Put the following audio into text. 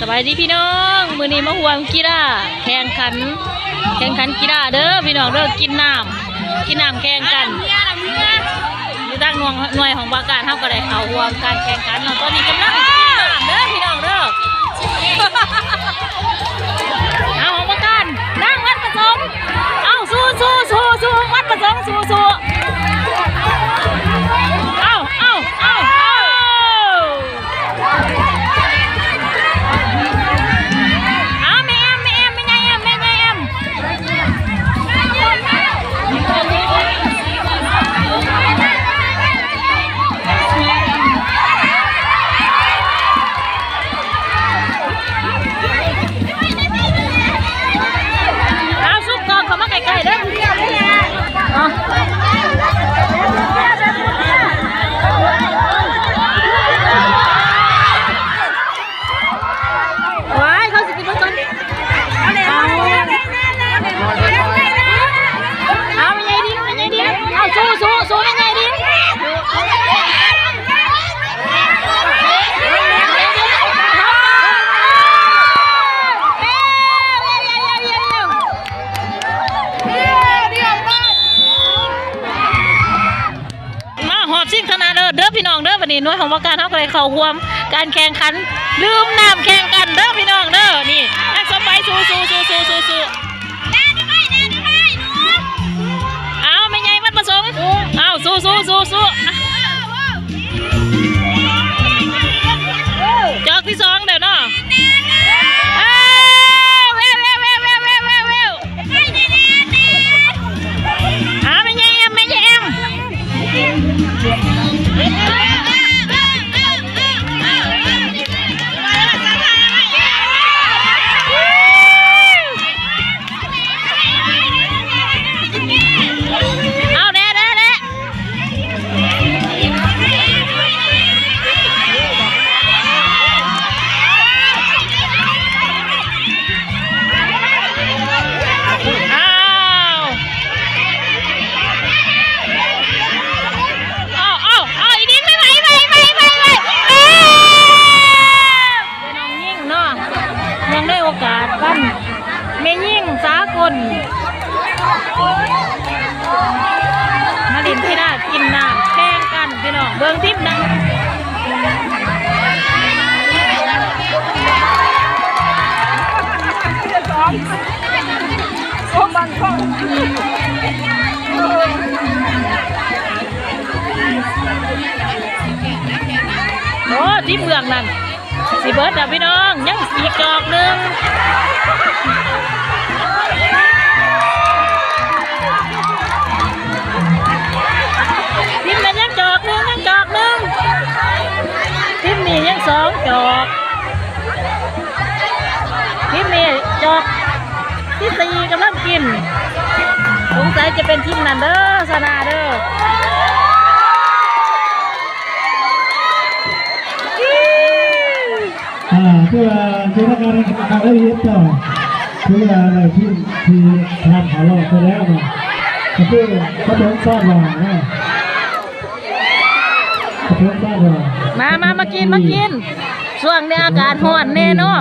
ສະບາຍດີພີ່ນ້ອງ ມື້ນີ້ມາຮ່ວມກິລາ ແຂ່ງຂັນ ແຂ່ງຂັນກິລາເດີພີ່ນ້ອງເດີ ກິນນ້ຳ ກິນນ້ຳແຂ່ງກັນ ຢູ່ທາງໜ່ວຍ ໜ່ວຍຫ້ອງວ່າການເຮົາກໍໄດ້ເຂົ້າຮ່ວມການແຂ່ງຂັນເນາະ ຕອນນີ້ກຳລັງກິນນ້ຳເດີພີ່ນ້ອງເດີ ເອົາຫ້ອງວ່າການ ນາງວັດປະສົງ ເອົາ ສູ້ໆໆໆ ວັດປະສົງ ສູ້ໆ ເອົາ ເອົາ ເອົາ ເອົາ ເອົາ ແມ່ແອມ ແມ່ແອມ ແມ່ໃຫຍ່ແອມ ແມ່ໃຫຍ່ແອມ ເອົາ ຊຸບກອງເຂົ້າມາໃກ້ໆເດີ ເອົາ ວ້າຍ ເຂົາຊິກິນເບິ່ງກ່ອນ ເອົາ ເອົາ ແມ່ໃຫຍ່ດິນ ແມ່ໃຫຍ່ດິນ ເອົາ ສູ້ໆໆ ແມ່ໃຫຍ່ດິນ ມາຮອບຊິງຊະນະເລີດເດີພີ່ນ້ອງເດີ ບັດນີ້ໜ່ວຍຫ້ອງວ່າການເຮົາກໍໄດ້ເຂົ້າຮ່ວມການແຂ່ງຂັນດື່ມນ້ຳແຂ່ງກັນເດີພີ່ນ້ອງເດີ ນີ້ ນັກສົມໄປ ສູ້ໆໆໆ ເອົາ ແມ່ໃຫຍ່ວັດປະສົງ ເອົາ ສູ້ໆໆ ຈອກທີສອງແລ້ວເນາະ ເອີ ແວ່ວໆໆ ຫາແມ່ໃຫຍ່ແອມ ແມ່ໃຫຍ່ແອມ ເອົາແດ່ໆໆ ອ້າວ ເອົາ ເອົາ ເອົາ ອີ່ດິນ ໄວໆ ໄວໆ ໄວໆ ໄວໆ ເອີ ແຕ່ນ້ອງຍິງເນາະ ເນື່ອງໃນໂອກາດວັນແມ່ຍິງສາກົນ ມາຫຼິ້ນກິລາກິນນ້ຳແຂ່ງກັນພີ່ນ້ອງ ເບິ່ງທີມໃດ ໂອ້ ທີມເບື້ອງນັ້ນ ຊິເບິດແລ້ວພີ່ນ້ອງ ຍັງອີກຈອກໜຶ່ງ ທີມນັ້ນຍັງຈອກໜຶ່ງ ຍັງຈອກໜຶ່ງ ທີມນີ້ຍັງສອງຈອກ ທີມນີ້ຈອກທີສີ່ກຳລັງກິນ ສົງໄສຈະເປັນທີມນັ້ນເດີ ຊະນະເດີ. ອ່າ ເພື່ອເຈົ້າພະນັກງານທະນາຄານໄດ້ເຮັດຕໍ່ ເພື່ອໄດ້ທີມທີ່ຜ່ານເຂົ້າຮອບໄປແລ້ວເນາະ ກໍຄືປະຖົມຊາດວ່າງເນາະ ປະຖົມຊາດວ່າງ ມາ ມາ ມາກິນ ມາກິນ ຊ່ວງນີ້ອາກາດຮ້ອນແດ່ເນາະ.